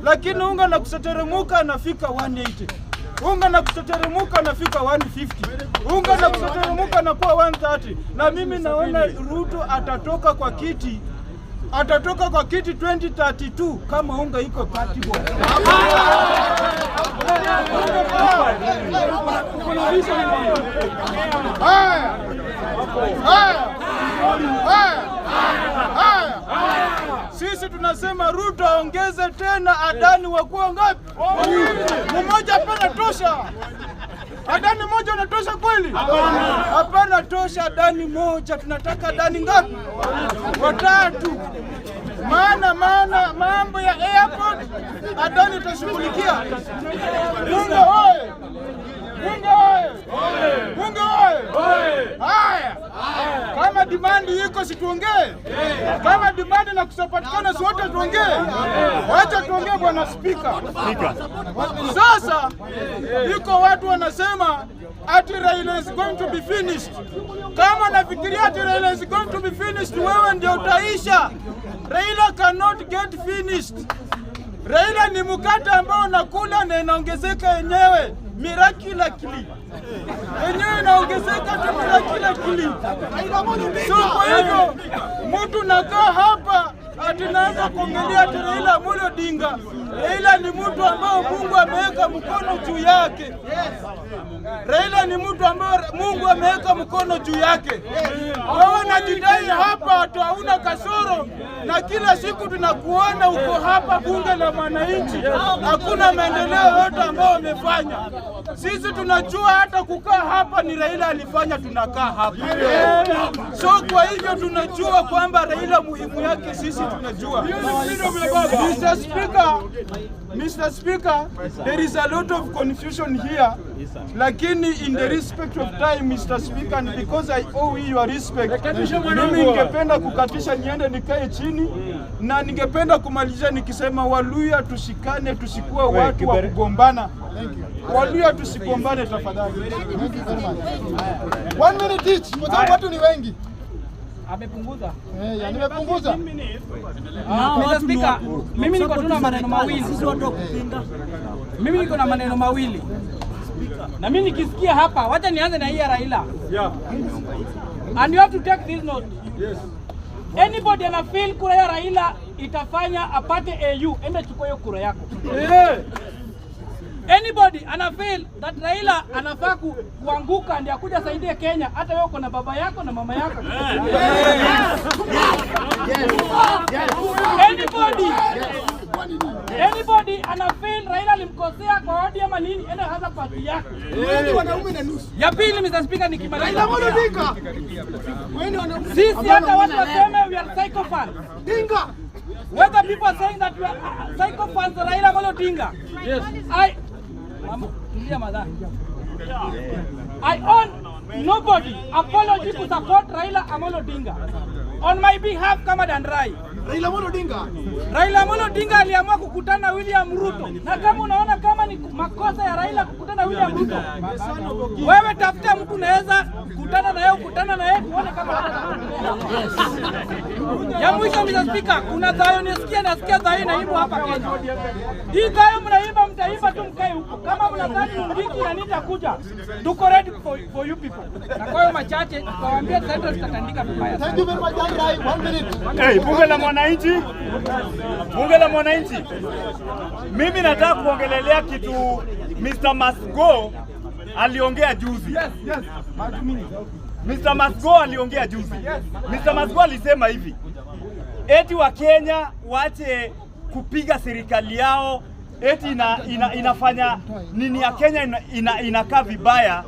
Lakini unga na kuseteremuka nafika 180, unga na kuteteremuka nafika 150, unga na kuteteremuka na kuwa 130. Na mimi naona Ruto atatoka kwa kiti, atatoka kwa kiti 2032 kama unga iko 30 bob. Haya. Haya. Haya. Haya. Sisi tunasema Ruto aongeze tena Adani wakuwa ngapi? Mmoja hapana tosha. Adani moja unatosha kweli? Hapana tosha Adani moja, tunataka Adani ngapi? Watatu. Maana mambo ya airport Adani itashughulikia. Bunge oye! Bunge oye! Bunge oye! Haya, kama demand iko si tuongee? Kama demand na kusopatikana si wote tuongee? Wacha tuongee, Bwana Spika. Sasa iko watu wanasema ati Raila is going to be finished. Kama nafikiria ati Raila is going to be finished, wewe ndio utaisha. Raila cannot get finished. Raila ni mkate ambao unakula na inaongezeka yenyewe miraculously, yenyewe inaongezeka tu miraculously. So kwa hivyo mtu nakaa hapa ati naanza kuongelea ati Raila Amolo Odinga. Raila ni mtu ambao Mungu ameweka mkono juu yake. Raila ni mtu ambao Mungu ameweka mkono juu yake. Wewe unajidai hapa ati hauna kasoro, na kila siku tunakuona uko hapa Bunge la Mwananchi, hakuna maendeleo yote ambayo wamefanya. Sisi tunajua hata kukaa hapa ni Raila alifanya, tunakaa hapa. So kwa hivyo tunajua kwamba Raila muhimu yake sisi tunajua. Mr. Speaker, Mr. Speaker, there is a lot of confusion here. Lakini in the respect of time, Mr. Speaker, and because I owe you your respect, mimi ningependa kukatisha niende nikae chini, na ningependa kumalizia nikisema Waluya tushikane, tusikuwe watu wa kugombana. Waluya tusigombane tafadhali. Thank you very much. One minute each, kwa sababu watu ni wengi. Amepunguza. Eh, ya, nimepunguza. Mr. Speaker, mimi niko tu na maneno mawili. Mimi niko na maneno mawili. Na mimi nikisikia hapa, wacha nianze na hii ya Raila. And you have to take this note. Anybody ana feel kura ya Raila itafanya apate AU, enda chukua hiyo kura yako. Anybody ana feel that Raila anafaa kuanguka ndiye akuja saidie Kenya, hata wewe uko na baba yako na mama yako. Anybody ana feel Raila alimkosea kwa ODM ama nini, enda hasa party yako. Wewe wanaume na nusu. Ya pili, Mr. Speaker, nikimaliza. Raila Amolo Odinga. Wewe ni wanaume. Sisi hata watu waseme we are psychopaths. Odinga. Whether people are saying that we are psychopaths, Raila Amolo Odinga. Yes. I Mama, tulia madam. I own nobody apology to support Raila Amolo Odinga. On my behalf kama Dandrai. Raila Amolo Odinga. Raila Amolo Odinga aliamua kukutana na William Ruto, na kama unaona kama ni makosa ya Raila kukutana na William Ruto, wewe tafuta mtu unaweza kutana na yeye, ukutana na yeye tuone kama ya mwisho. Mr. Speaker, kuna dhayo nisikia, nasikia dhayo inaimbwa hapa Kenya. Hii dhayo mnaimba, mtaimba tu mkae huko. Kama mnadhani Mungiki na nitakuja, tuko ready for you people. Na kwa hiyo machache tutawaambia Central tutatandika vibaya. Thank you very much, Andrai. One minute. Hey, bunge la mwananchi, bunge la mwananchi, mimi nataka kuongelelea kitu Mr. Masgo aliongea juzi. Mr. Masgo aliongea juzi. Mr. Masgo alisema hivi eti Wakenya waache kupiga serikali yao, eti inafanya nini ya Kenya inakaa vibaya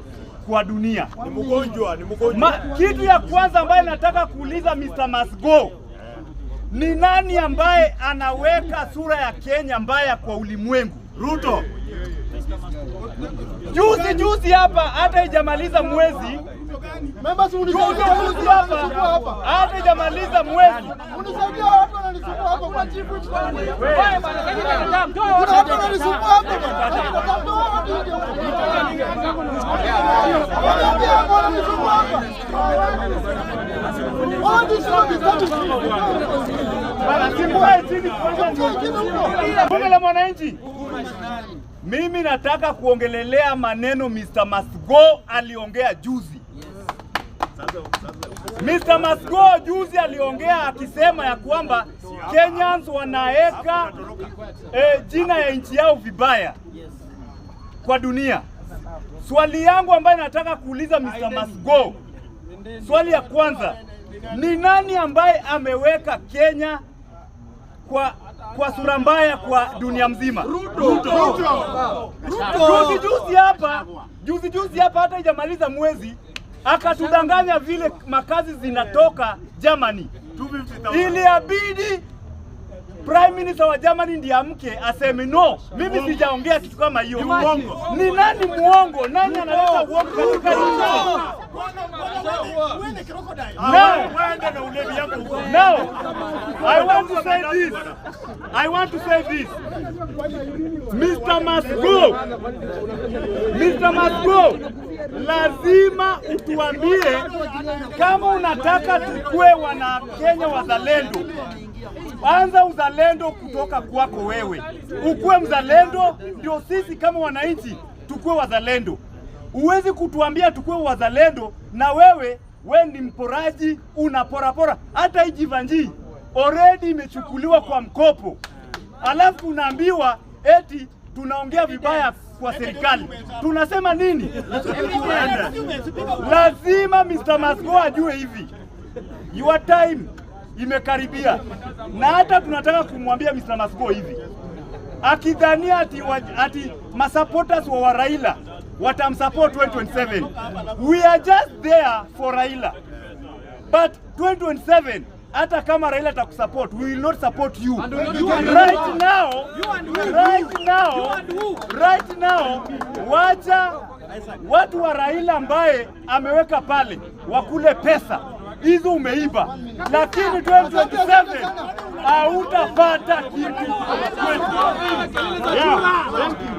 kwa dunia. Ni mgonjwa, ni mgonjwa. Kitu ya kwanza ambayo nataka kuuliza Mr. Masgo ni nani ambaye anaweka sura ya Kenya mbaya kwa ulimwengu? Ruto. Juzi juzi hapa hata haijamaliza mwezi, Members, juzi unisaidie juzi watu wananisumbua hapa hapa. hata haijamaliza mwezi. Unisaidie watu wananisumbua hapa kwa chifu. Wewe bwana, sasa Kuna watu wananisumbua hapa bwana. Toa watu nje huko. Wanaambia hapa wananisumbua hapa. All this rubbish, that is Bwana, simkae chini kwanza. Bunge la Mwananchi. Mimi nataka kuongelelea maneno Mr. Must Go aliongea juzi. Mr. Must Go juzi aliongea akisema ya kwamba Kenyans wanaeka jina ya nchi yao vibaya kwa dunia. Swali yangu ambayo nataka kuuliza Mr. Must Go, swali ya kwanza ni nani ambaye ameweka Kenya kwa sura mbaya kwa dunia mzima? Ruto. Juzi juzi hapa hata haijamaliza mwezi akatudanganya vile makazi zinatoka Germany. Iliabidi Prime Minister wa Germany ndiye amke aseme no, mimi sijaongea kitu kama hiyo. Ni nani muongo? Nani analeta uongo katika nchi? Now, now, I want to say this. I want to say this. Mr. Must Go. Mr. Must Go. Lazima utuambie kama unataka tukue wana Kenya wazalendo. Anza uzalendo kutoka kwako wewe. Ukuwe mzalendo ndio sisi kama wananchi tukue wazalendo. Huwezi kutuambia tukue wazalendo na wewe we ni mporaji, unaporapora. Hata hii Jeevanjee already imechukuliwa kwa mkopo, alafu unaambiwa eti tunaongea vibaya kwa serikali. Tunasema nini? Lazima Mr. Must Go ajue hivi, your time imekaribia, na hata tunataka kumwambia Mr. Must Go hivi, akidhania ati masupporters wa Raila watamsupport 2027, we are just there for Raila, but 2027 hata kama Raila atakusupport, we will not support you right now, right now, right now. Wacha watu wa Raila ambaye ameweka pale wakule pesa hizo umeiba, lakini 2027 hautapata kitu kwetu. Yeah, thank you.